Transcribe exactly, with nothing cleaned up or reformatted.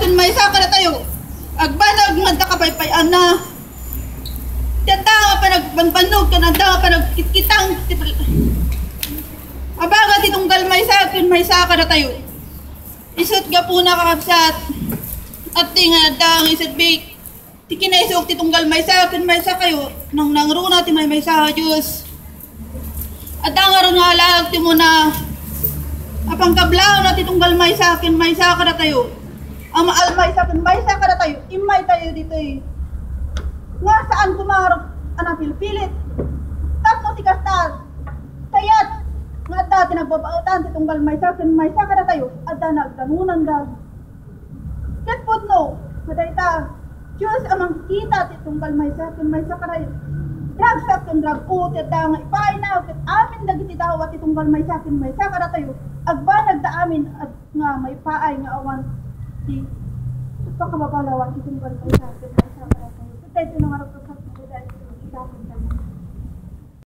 Ken maysa kadatayo, agbanag nga adda kapaypay-anna. Ti adda nga panagbanbannog ken adda nga panagkitkitang ti pal-, abaga ti tunggal maysa ken maysa kadatayo. Isut' gapuna, kakabsat, atti nga adda nga iserbik ti kinaisog ti tunggal maysa ken maysakayo, nangnangruna ti maymaysa a Dios. Adda ngarud nga alaag ti umuna a pangkablaawna ti tunggal maysa ken maysa kadatayo. A maal maysa ken maysa kadatayo, immaytayo ditoy nga saan koma ngarud a napilpilit. Tapno ti kasta, kayat nga adda ti nagbabaetan ti tunggal maysa ken maysa kadatayo, adda nagdanonanda. Ket pudno nga dayta, Dios a mangkikita ti tunggal maysa ken maysa kadatayo. Ragsak ken rag-o ti adda nga ipaayna, ket amin dagiti dawa ti tunggal maysa ken maysa kadatayo, agbanagda amin a-, nga maipaay nga awan ti pakababalawan ti tunggal maysa ken maysa kadatayo. Ket daytoy nga